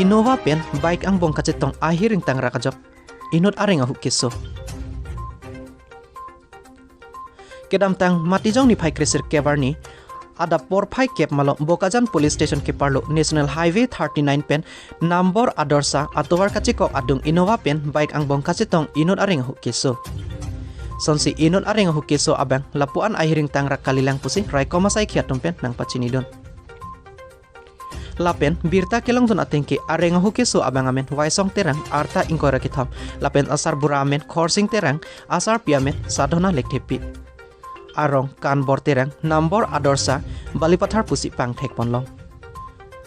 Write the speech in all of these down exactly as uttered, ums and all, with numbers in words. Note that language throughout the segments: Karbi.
Innova pen bike angbong kachetong ahiring tangrak ajok inut areng ahu keso. Kedamtang Matijong niphai kresir kevarni adap porphai kep malom Bokajan Police Station keparlo National Highway thirty-nine pen number adorsa atovar kachekok adung Innova pen bike angbong kachetong inut areng ahu keso. Sonsi inut areng ahu keso abang lapuan ahiring tangrak kalilang pusi raikom asaikhi atum pen nangpachinidun. Lapen birta kelongdun ateng ke areng ahu keso abang amen Waisong Terang, arta ingkoi ra kethom, lapen asarbura amen Khorsing Terang, asarpi amen Sadhona Lekthepi. Arong Kanbor Terang, number adorsa Balipathar pusi pangthek ponlong.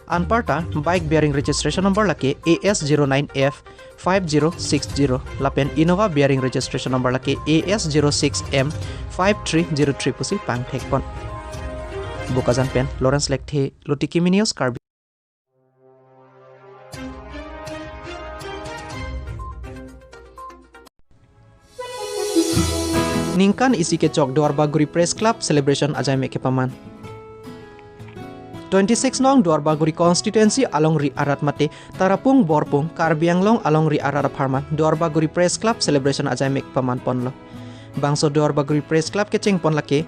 Anparta bike bearing registration number lake A S zero nine F five zero six zero lapen Innova bearing registration number lake A S zero six M five three zero three pusi pangthek pon. Bokajan pen Lawrence Lekthe, Lotiki Mini News, Karbi. Ningkan isi kechok Duarbagori Press Club celebration ajaimek kepaman. Twenty-six nong Duarbagori constituency alongri arat mate Tarapung Borpung Karbi Anglong alongri arat apharman Duarbagori Press Club celebration ajaimek paman ponlo. Bangso Duarbagori Press Club kecheng pon lake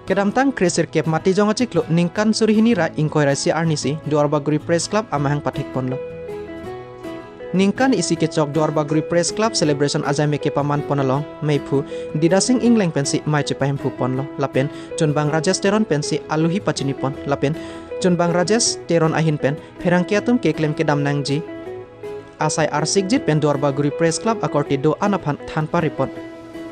kedamtang kresir kep Matijong achiklo ningkan suri hini ra ingkoi ra isi arnisi Duarbagori Press Club amahang pathek ponlo. Ningkan isi kechok Duarbagori Press Club celebration ajaimek kepaman pon along meiphu Didasing Ingleng pensi mei chepahemphu ponlo lapen chunbang Rajesh Teron pensi aluhi pachini pon lapen chunbang Rajesh Teron ahin pen pherangke atum keklem kedam nangji asai arsikjit pen Duarbagori Press Club akorte do-an aphan than pari pon.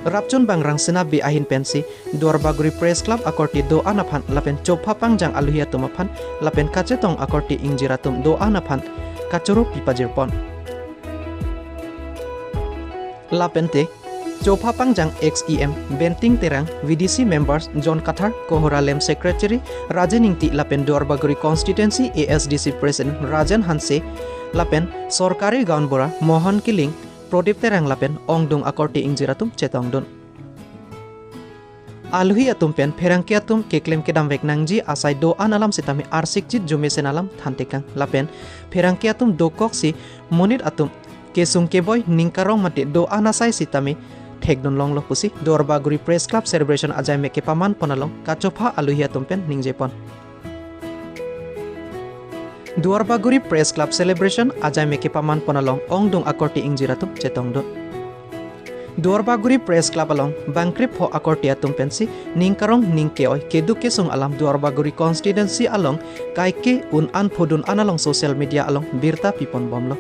Rapchunbang Rangsina Bey ahin pensi Duarbagori Press Club akorte do-an aphan lapen chopha pangjang aluhi atum aphan lapen kachetong akorte ingjir atum do-an aphan kachoro pipajir pon. Lapente chopha pangjang ex E M Benting Terang, V D C members John Kathar, Kohora Lem secretary Rajen Ingti lapen Duarbagori constituency A S D C president Rajen Hanse lapen sorkari gaonbura Mohan Killing, Prodip Terang lapen ongdung akorte ingjir atum chetongdun. Aluhi atum pen pherangke atum keklem kedamvek nangji asai do-an alam sitame arsikjit jumesen alam thantekang lapen pherangke atum dokoksi monit atum kesung keboi ningkarong mate do-an asai sitame thekdun longlo pusi Duarbagori Press Club celebration ajaimek kepaman pon along kachopha aluhi atum pen ningje pon. Duarbagori Press Club celebration ajaimek kepaman pon along ongdung akorte ingjir atum chetongdun. Duarbagori Press Club along bangkrip ho akorte atum pensi ningkarong ningke-oi keduk kesung alam Duarbagori constituency along kaike un-an phodun-an along social media along birta pipon bomlo.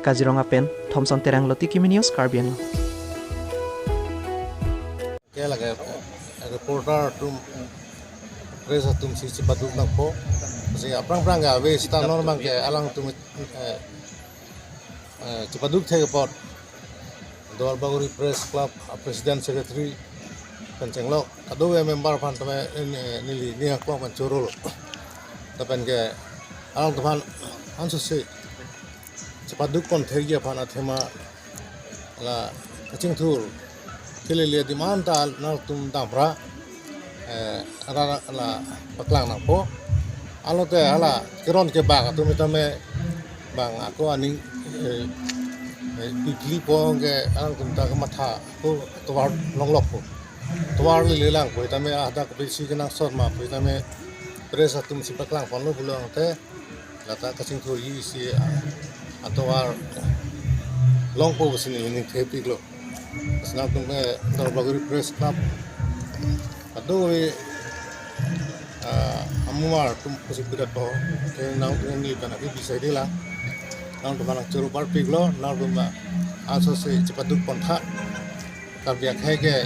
Kaziranga pen Thomson Terang, Lotiki Mini News, Karbi Anglong. Ke lake, eh, reporter atum, press atum si chepaduk nangpo. Si aphrang aphrang ke ave sita normal ke alangtum, eh, eh, chepaduk thek apot Duarbagori Press Club a president secretary pen chenglok kadokave member aphan tame, eh, neli ning aklong pen chorolo. Lapen ke alangtum aphan ansose chepaduk pon thekji aphan athema la kachingthur kelele adim anta nangtum damra, eh, ra la paklang nangpo. Alote hala keron kebak atum tame bang ako aning, eh, eh, pikli po ke alangtum ta kematha ako tovar longlokpo. Tovar lele lang po tame ada kopisi kenangsot ma po tame press atum si paklang ponlo pulo ante lata kachingthurji isi, ah, atovar longpo pusi neli ningthepiklo. Lasi nangtum ke Duarbagori Press Club kadokave, ah, amumar atum pusi pidat po. Ke nangtum neli kana ke bisai dela. Nangtum nang choro parpiklo, nangtum ansose chepaduk pontha. Karbi akhei ke,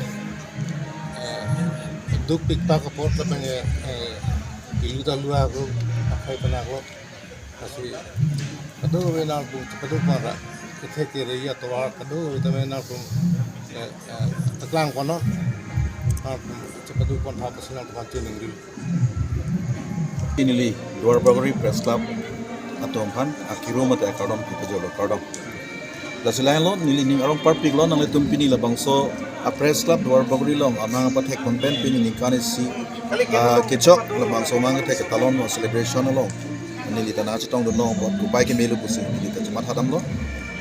eh, dukpik ta kapot lapen, eh, pilu ta lua ko akhei penang ko. Lasi kadokave nangtum chepaduk pon ra kethe kere ya tovar kadokave tame nangtum, eh, eh, paklang ponnon. Nangtum chepaduk pontha pusi nangtum aphan chiningri. Neli Duarbagori Press Club atum aphan akiro mate akardom kipajolo, kardom. Lasi lahenlo neli ning arong parpiklo nanglitum pini labangso a Press Club Duarbagori along amahang pathek pon pen pini ningkan isi, ah, kechok labangso amahang thek ketalon lo celebration along. Neli ta nangchetongdunlong apot kopai kemelo pusi neli ta chematha damlo.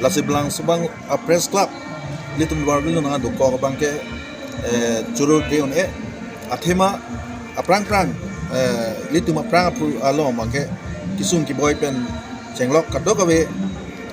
Lasi labangso abang a-press club ilitum Duarbagori along nangdokok abangke, eh, churur de-un-e athema aphrang phrang, eh, ilitum aphrang aphu along abangke kesung keboi pen chenglok kadokave,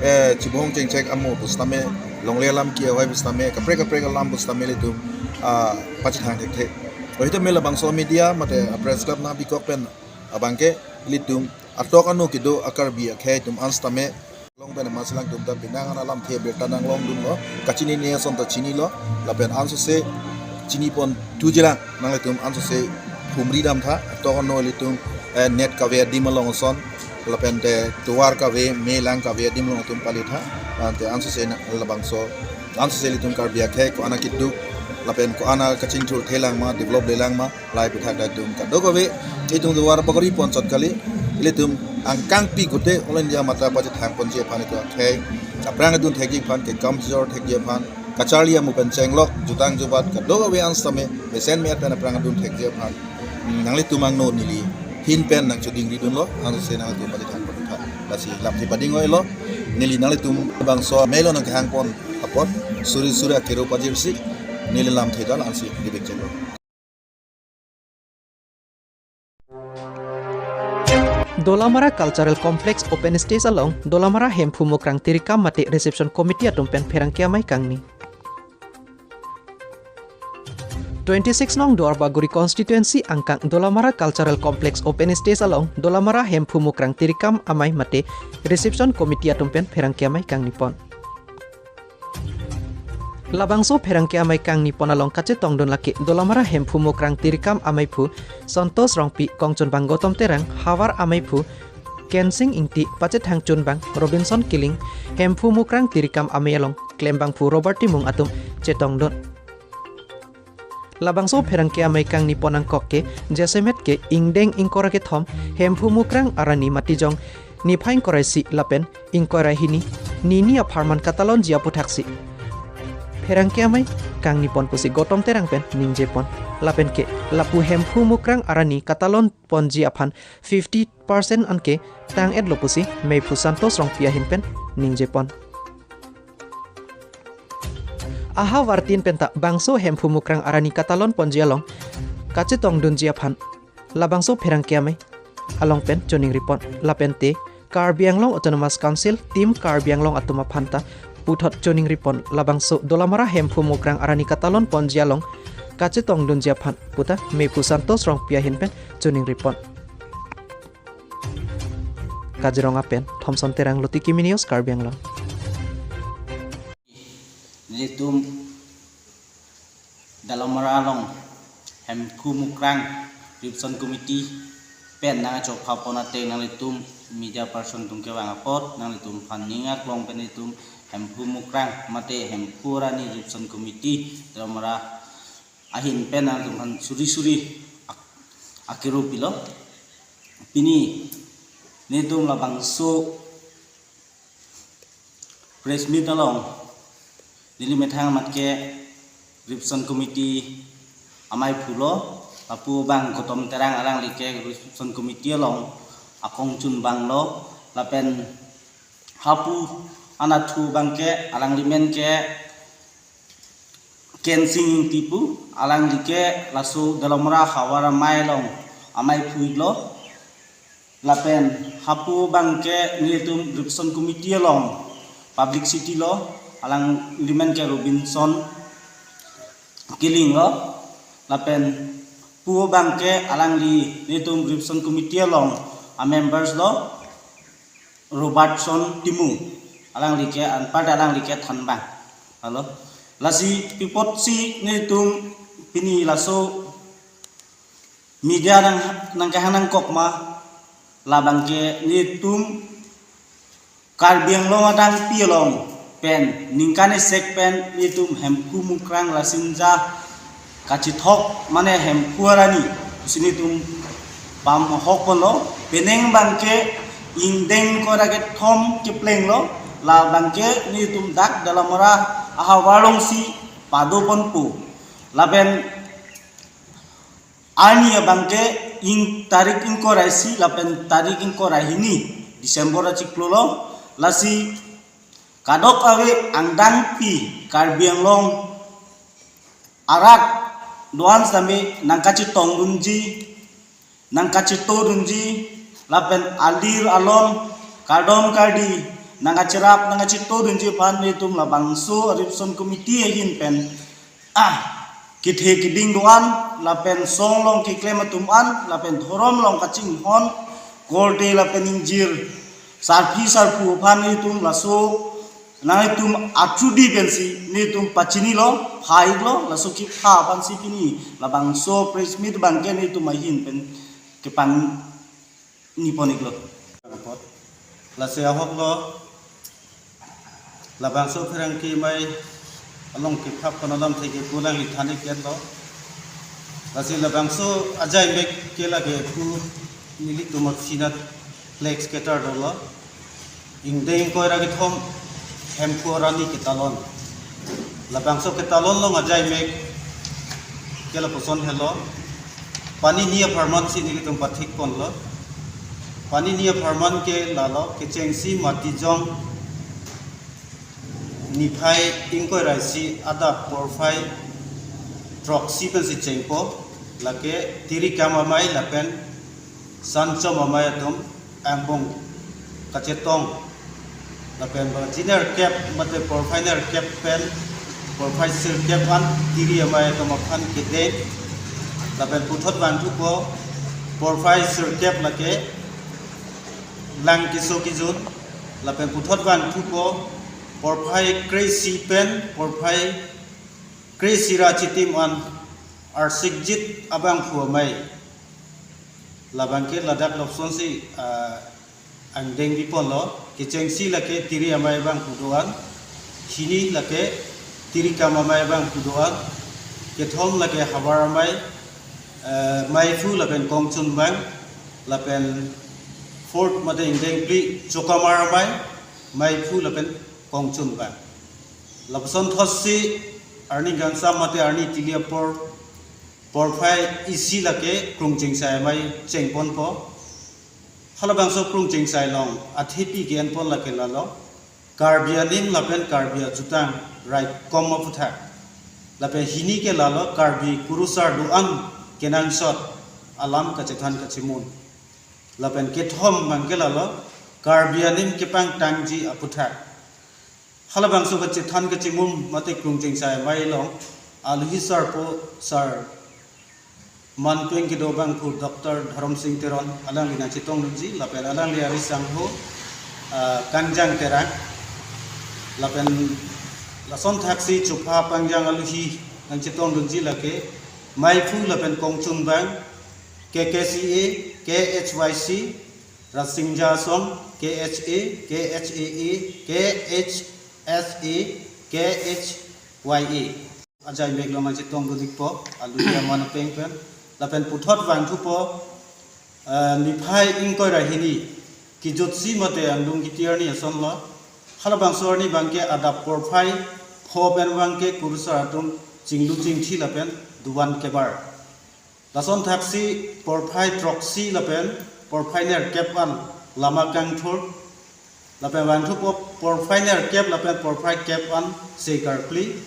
eh, chibong chengchek amo pusitame, longle alam ke-oi pusitame, kaprek kaprek alam pusitame ilitum, ah, pachethang thekthe. Ohita me labangso media mate a-press club nangdokok pen abangke ilitum atok ano kedo a-Karbi akhei atum an sitame, long pen amatsi alangtum ta penang an alamthe birta nanglongdunlo, kachinine ason ta chinilo, lapen ansose chinipontuji lang nanglitum ansose humri damtha, atok ano ilitum, eh, net kave adim along ason, lapen te tovar kave, me lang kave adim along atum palitha, ante ansose na labangso, ansose ilitum Karbi akhei ko-an akeduk, lapen ko-an akachingthur thelang ma, develop lelang ma, lahai aphuthak ta itum kadokave itum Duarbagori pon chot kali, ilitum angkangpi kute All India mata pachethang ponji aphan itum akhei aphrang adun thekji aphan, kekam jor thekji aphan, kacharli amo pen chenglok, jutang jubat kadokave an sitame mesen me-et pen aphrang adun thekji aphan, hmm, nanglitum angno neli ahin pen nangchodingridunlo, ansose nanglitum pachethang pon tha. Lasi lamthe pading-oilo, neli nanglitum labangso melo nangkehang pon apot suri suri akero pajirsi neli lamthe ta la-ansi dibek chelo. Dolamara Cultural Complex Open Stage along Dolamara Hemphu Mukrang Tirikam mate Reception Committee atum pen pherangke amei kangni. Twenty six nong Duarbagori constituency angkang Dolamara Cultural Complex Open Stage along Dolamara Hemphu Mukrang Tirikam amei mate Reception Committee atum pen pherangke amei kangni pon. Labangso pherangke amei kangni pon along kachetongdun lake Dolamara Hemphu Mukrang Tirikam ameiphu Santosh Rongpi, kongchunbang Gautam Terang, havar ameiphu Kensing Ingti, pachethang chunbang Robinson Killing, Hemphu Mukrang Tirikam amei along klembangphu Robert Timung atum chetongdun. Labangso pherangke amei kangni pon angkok ke jasemet ke ingdeng ingkoi ra kethom Hemphu Mukrang arani matijong niphai ingkoi ra isi lapen ingkoi ra hini nini apharman katalonji aputhaksi pherangke amei kangni pon pusi Gautam Terang pen ningje pon. Lapen ke lapu Hemphu Mukrang arani katalon ponji aphan fifty percent anke tang-etlo pusi meiphu Santosh Rongpi ahin pen ningje pon. Ahavar tin penta bangso Hemphu Mukrang arani katalon ponji along kachetongdunji aphan labangso pherangke amei along pen choningri pon. Lapen te Karbi Anglong Autonomous Council, Team Karbi Anglong atum aphan ta puthot choningri pon, labangso Dolamara Hemphu Mukrang arani katalon ponji along kachetongdunji aphan puta meiphu Santosh Rongpi ahin pen choningri pon. Kajirong apen Thomson Terang, Lotiki Mini News, Karbi Anglong. Nelitum Dolamara along Hemphu Mukrang Reception Committee pen nangchopha pon ateng nanglitum media person atum kevang apot nanglitum aphan ning aklong pen itum Hemphu Mukrang mate Hemphu arani Reception Committee Dolamara ahin pen nangtum aphan suri suri ak-, akero pilo. Pini nelitum labangso press meet along neli methang amat ke Reception Committee ameiphu lo, lapu abang Gautam Terang, alangli ke Reception Committee along akongchunbang lo, lapen hapu anatthu abangke alangli men ke Kensing Ingti pu, alangli ke laso Dolamara havar amei along ameiphu lo. Lapen hapu abangke nelitum Reception Committee along publicity lo, alangli men ke Robinson Killing lo. Lapen pu abangke alangli nelitum Reception Committee along a-members lo, Robertson Timung, alangli ke anpar alangli ke thanbang. Halo. Lasi pi apotsi nelitum pini laso media nang, nangkehang nangkok ma, labangke nelitum Karbi Anglong adang pi along pen ningkan isek pen nelitum Hemphu Mukrang Rasinja kachethok mane Hemphu arani pusi nelitum pamahok ponlo. Penang abangke ingdeng ingkoi ra kethom kepleng lo, labangke nelitum dak Dolamara ahavar alongsi pado ponpo. Lapen arni abangke ing tarik ingkoi ra isi lapen tarik ingkoi ra hini December achiklo lo. Lasi kadokave angdengpi Karbi Anglong arat do-an sitame nangkachetongdunji, nangkachetodunji, lapen alir alon, kardom kardi nangkacherap nangkachetodunji aphan nelitum labangso a-Revision Committee ahin pen ah, kethe keding do-an, lapen song along keklem atum an, lapen dhorom along kachinghon, korte lapen ingjir sarpi sarpo aphan nelitum laso, nanglitum achuti pensi nelitum pachinilo, phai-iklo, laso kepha aphansi pini labangso press meet abangke nelitum ahin pen kepangni pon-iklo. Lasi ahok lo, labangso pherangke amei along kephap kono lam theke pulang li thani ket lo. Lasi labangso ajai mek ke lake pu nelitum aphi nat flex ketar dolo. Ingdeng ingkoi ra kethom Hemphu arni ketalon. Labangso ketalon along ajai mek ke lapuson helo. Panini apharman si nelitum pathik ponlo. Panini apharman ke lalo, kechengsi Matijong niphai ingkoi ra isi adap porphai throksi pensi chengpo, lake tirikam amei lapen sanchom amei atum angbong kachetong, lapen baji nerkep mate porphai nerkep pen porphai sirkep an tiri amei atum aphan kedeng, lapen puthot vangthupo porphai sirkep lake lang keso kejun, lapen puthot vangthupo porphai kre-isi pen porphai kre-isi ra chitim an arsikjit abangphu amei. Labangke ladak lapuson si, ah, angdeng biponlo, kechengsi lake tiri amei abangphu do-an, hini lake tirikam amei abangphu do-an, kethom lake havar amei, eh, meiphu lapen kongchun abang, lapen fourth mate ingdeng phli chokamar amei, meiphu lapen kongchun abang. Lapuson thotsi arni kangsam mate arni tili apor porphai isi lake Krungchengsai amei chengponpo. Halabangso Krungchengsai along athepi ke-enpon lake lalo, Karbi anim lapen Karbi ajutang raikom aphuthak. Lapen hini ke lalo Karbi kurusar do-an kenangsot alam kachethan kachemun. Lapen kethom abangke lalo Karbi anim kepangtangji aphuthak. Halabangso kachethan kachemun mate Krungchengsai amei along aluhi sarpo sar manpeng kedo abangphu Doctor Dharmsing Teron alangli nangchetongdunji, lapen alangli arisangho, ah, Kangjang Terang, lapen lason thaksi chopha pangjang aluhi nangchetongdunji lake meiphu lapen kongchun abang, K K C A, K H Y C, Rasinja Asong, K H A, K H A A, K H S A, K H Y A. Ajai mek along nangchetongdun-ikpo, aluhi aman apeng pen. Lapen puthot vangthupo, eh, niphai ingkoi ra hini, kejutsi mate angdung kiti arni asonlo. Halabangso arni abangke adap porphai pho pen abangke kurusar atum chinglu chingthi lapen dovan kebar. Lason thaksi porphai throksi lapen porphai nerkep an lama kangthur. Lapen vangthupo porphai nerkep lapen porphai kep an se karkli.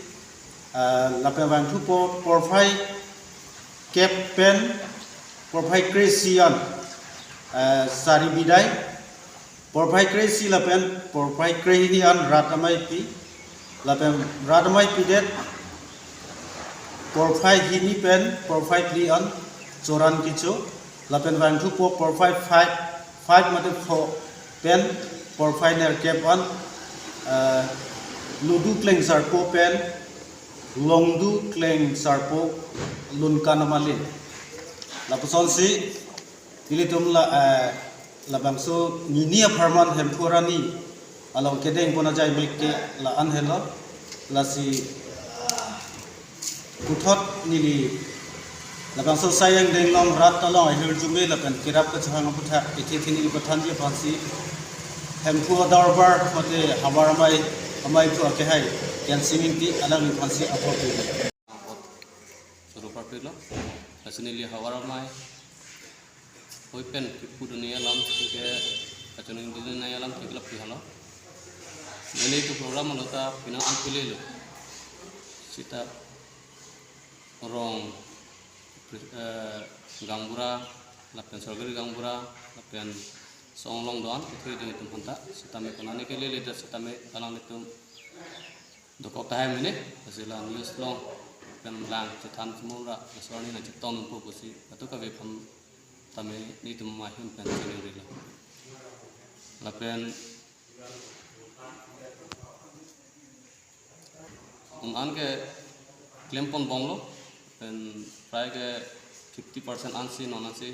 Ah, lapen vangthupo porphai kep pen porphai kre-isi an, ah, sari bidai. Porphai kre-isi lapen porphai krehini an rat ameipi. Lapen rat ameipidet porphai hini pen porphai phli an choran kecho. Lapen vangthupo porphai five, five mate pho pen porphai nerkep an, eh, Ludu Klengsarpo pen Longdu Klengsarpo Lunkan Amalin. Lapusonsi ilitum la, eh, labangso nini apharman Hemphu arni along kedengpon ajai mek ke la-an helo. Lasi puthot neli labangso sai angdeng along rat along ahirjume lapen kerap kachehang aphuthak kethe thini pathanji aphansi Hemphu adorbar mate havar amei, ameiphu akehai Kensing Ingti alangli aphansi apor pi. Suru parpilo, lasi neli havar amei Oi pen kipu dunia alam ke kachanung dunia alam ke kelap pihalo. Ini itu program lo ta pinang angkili lo. Sita rong, eh, gaonbura, lapen sorkari gaonbura, lapen songlong don, itu itu itu phanta. Sitame konane kele le sitame kanang itu dokok tahai mene, asila news long, pen lang chethan semua, sorni na chetong po pusi, atau kabe pam tame netum mahim pen chiningri lo. Lapen un-an ke klem pon bom lo, pen prai ke fifty percent ansi non ansi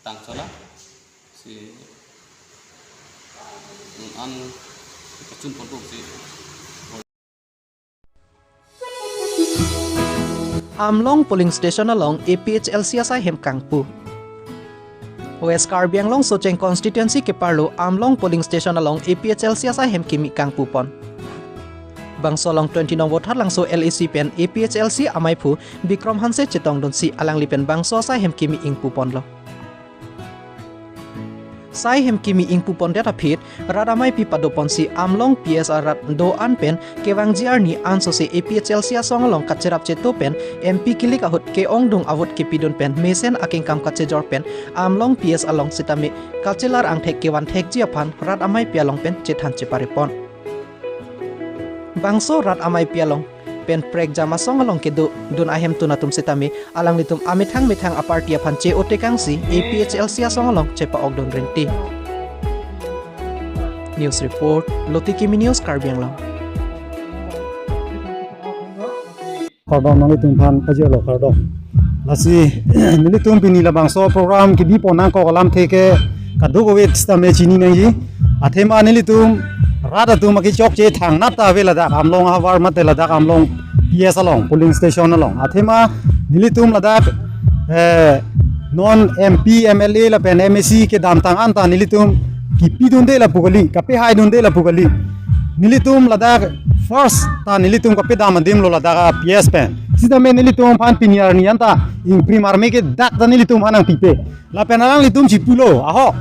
tang chola, si un-an kachun pon po si. Amlong polling station along A P H L C asai hem kangpu. West Karbi Anglong Socheng constituency keparlo Amlong polling station along A P H L C asai hem kimi kangpu pon. Bangso along twenty number Tharlangso L A C pen A P H L C amaiphu Bikram Hanse chetongdunsi alangli pen bangso asai hem kimi ingpu ponlo. Sai hem kimi ingpu pondet aphi rat ameipi pado ponsi Amlong P S arat do-an pen kevangji arni ansose A P H L C asong along kacherap cheto pen M P kilik ahut ke-ongdung avote kepidun pen mesen akengkam kachejor pen Amlong P S along sitame kachelar angthek kevan thekji aphan rat ameipi along pen chethan chepare pon. Bangso rat ameipi along pen prekjam asong along kedodun ahemtun atum sitame alanglitum amethang methang aparty aphan che-otekangsi A P H L C asong along chepa-okdun rinti. News report, Loti Kimi News, Karbi Anglong. Kardom nanglitum aphan pajirlo kardom. Lasi nelitum pini labangso program kebi pon nangkok alamthe ke kadokave sitame chini nangji. Athema nelitum rat atum akechokche thangnat ta ave ladak Amlong ahavar mate ladak Amlong P S along polling station along. Athema nelitum ladak, eh, non M P, M L A lapen M A C kedamtang anta nelitum kipidunde lapu kali, kapehaidunde lapu kali. Nelitum ladak first ta nelitum kapedam adim lo ladak a P S pen. Sitame nelitum aphan pini arni anta ingprim arme ke dak ta nelitum aphan nangpipe. Lapen alanglitum chipulo ahok,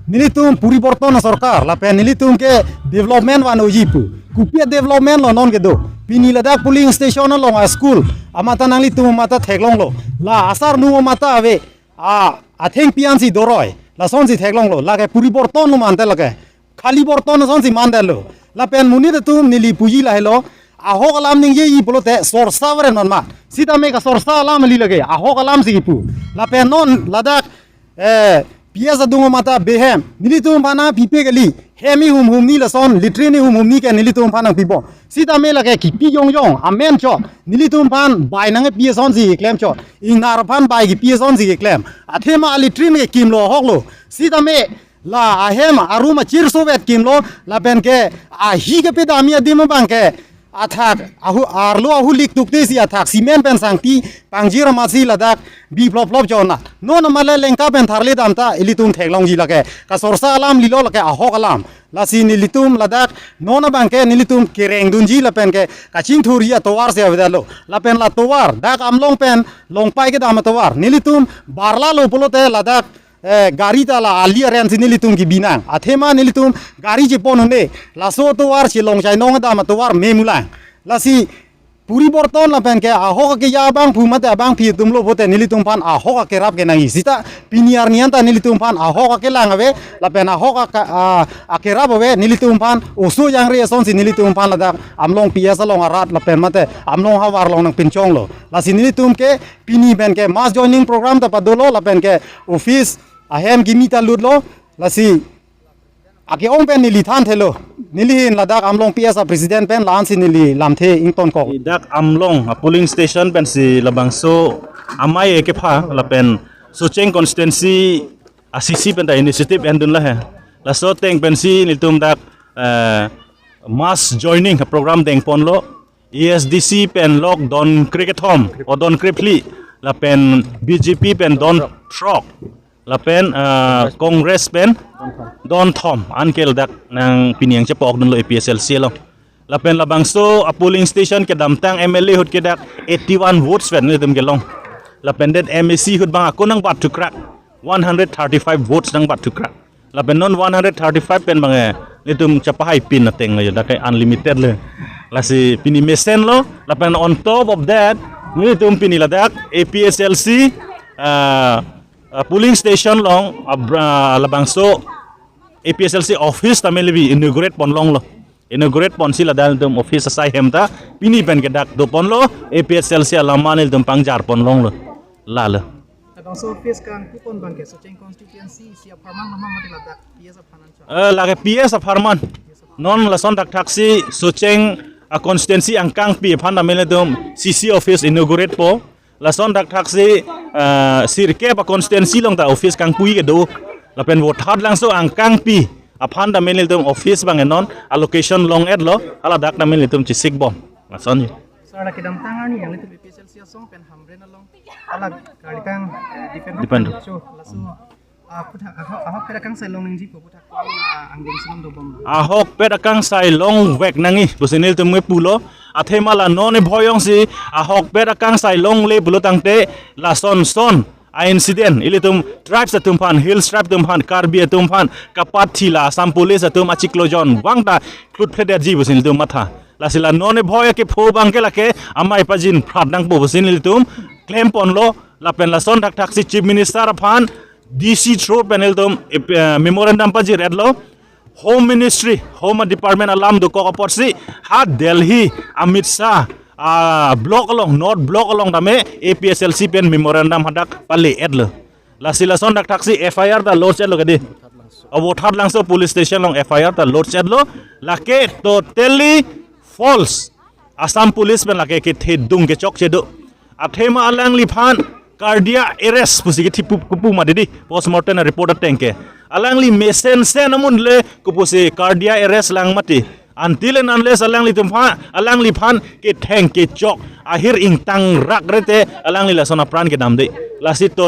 nelitum poriborton asorkar, lapen nelitum ke development vanoji pu. Kopi a-development lo non kedo? Pini ladak polling station along a-school amata nanglitum amata theklonglo. La asarnung amata ave, a, athengpi ansi doroi, lasonsi theklonglo. Lake poriborton lo mante lake. Khali borton asonsi mandetlo. Lapen monit atum neli puji lahelo. Ahok alam ningjeji pulote sorsa varen non ma. Sitame kasorsa alam kali lake. Ahok alamsi kipu. Lapen non ladak, eh, P S adung amata behem. Nelitum aphan nangpipe kali. Hem ihum humni lason, latrine ihum humni ke nelitum aphan nangpibom. Sitame lake kipi jongjong, amen chot. Nelitum aphan bai nangpi asonsi keklem chot. Ingnar aphan bai kipi asonsi keklem. Athema latrine ke kimlo ahoklo. Sitame la ahem arum achirso vet kimlo, lapen ke ahi kepedamji adim abang ke athak ahu arlo ahu lik tuktesi athak cement pen sangti pangjir amatsi ladak bi plop plop chot na. Non amale lengka pen tharle dam ta ilitum theklongji lake. Kasorsa alam kalilo, lake ahok alam. Lasi nelitum ladak non abang ke nelitum kerengdunji lapen ke kachingthurji atovar si avedetlo. Lapen la tovar dak Amlong pen Longpai kedam atovar. Nelitum barla lo pulote ladak, eh, gari ta la ali aren si nelitum kebi nang. Athema nelitum gari chepon un-e, laso atovar chelong chainong kedam atovar memulang. Lasi poriborton lapen ke ahok akeja abangphu mate abangpi atum lo pote nelitum aphan ahok akerap kenangji. Sita pini arni anta nelitum aphan ahok akelang ave, lapen ahok aka-, a-, akerap ave, nelitum aphan oso jangre asonsi nelitum aphan ladak Amlong P S along arat lapen mate Amlong ahavar along nangpinchonglo. Lasi nelitum ke pini pen ke mass joining program ta padolo lapen ke office ahem kimi ta lutlo. Lasi ake-ong pen neli thanthelo. Neli hin ladak Amlong P S a-president pen la-ansi neli lamthe ingtonkok. Dak Amlong a-polling station pensi labangso amei kepha lapen Socheng constituency a-C C pen ta initiative endun lahe. Laso ateng pensi nelitum dak, eh, mass joining program dengponlo. A S D C pen lok don krekethom, o don krephli, lapen B J P pen don throk, lapen, ah, Congress pen don thom, anke ladak nang pini nangchepa-okdunlo A P H L C along. Lapen labangso a-polling station kedamtang M L A ahut ke dak eighty-one votes pen nelitum kelong. Lapen det M A C ahut bang ako nangbat thukrak. one hundred thirty-five votes nangbat thukra. Lapen non one hundred thirty-five pen bang eh, nelitum chapahai pin ateng lo ya, dak ke unlimited lo. Lasi pini mesenlo, lapen on top of that, nelitum pini ladak A P H L C, ah, ah, polling station along, abra-, labangso A P H L C office tame lebi inaugurate ponlonglo. Inaugurate ponsi ladak nelitum office asai hem ta pini pen ke dak doponlo, A P H L C alam nelitum pangjar ponlonglo. Lalo. Labangso office kangkupon abang ke Socheng constituency isi apharman lo ma mate ladak P S apharman cha? Eh, lake P S apharman. Non lason thakthaksi Socheng a constituency angkangpi aphan tame nelitum C C office inaugurate po. Lason thakthaksi, eh, sirkep a constituency along ta office kangpui kedo. Lapen Vothatlangso angkangpi aphan tame nelitum office bang non allocation long-etlo, haladak tame nelitum chesikbom. Lason ji. Sir, la kedamtang arni nanglitum A P H L C asong pen Hamren along hala karlikang, eh, defend Defend. Cho, laso, ah, aphuthak, ahok, ahokpet akangsai long nangjipo aphuthak, ah, angdeng sinam dobom. Ahokpet akangsai longvek nangji pusi nelitum ke pulo. Athema la non e bhoyongsi ahokpet akangsai longle pulo tangte lason son a incident ilitum tribes atum aphan, hills tribe atum aphan, Karbi atum aphan kapathi la Assam Police atum achiklo jon vang ta klut phledetji pusi nelitum matha. Lasi la non e bhoi akepho abang ke lake amei pajin phrat nangpo pusi nelitum klemponlo. Lapen lason thakthaksi Chief Minister aphan D C through pen nelitum, eh, memorandum pajir-etlo. Home Ministry, Home Department alam dokok apotsi ha Delhi Amit Shah, ah, block along, North Block along tame A P H L C pen memorandum hadak pale-etlo. Lasi lason thakthaksi F I R ta lodge-etlo kedi. Vothatlangso police station along F I R ta lodge-etlo. Lake totally false. Assam Police pen lake kethedung kechokche do. Athema alangliphan cardiac arrest pusi kethipu kupu mati di, postmortem report ateng ke. Alangli mesensen amun le kupusi cardiac arrest lang mati. Until and unless alanglitum aphan, alangliphan ketheng kechok, ahir ingtang rak rete alangli lason apran kedam de. Lasi to